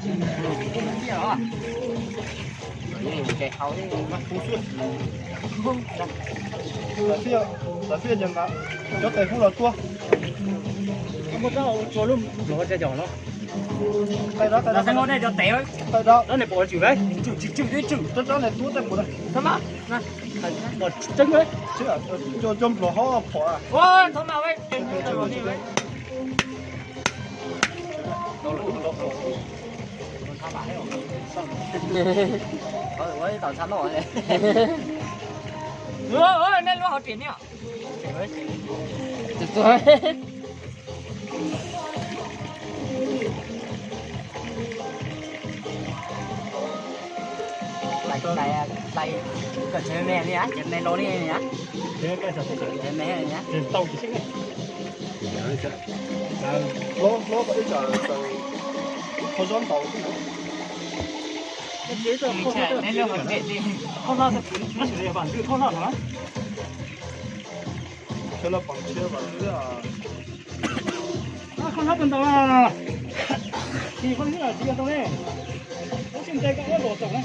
Tus xwb, tus xwb ces nqa cov tes hub los tuab. Qai dab, qai dab, qai dab, rov rov nws tuab tej mus na. Cov nplog hov phom. Nej lub hauv ris ni. Cov me me li, cov me los li, cov me li. Koj hlob puas ntaus? Tsis, koj hlob tsis yog tau ne. Koj tsis ntes koj hlob puas tau ne?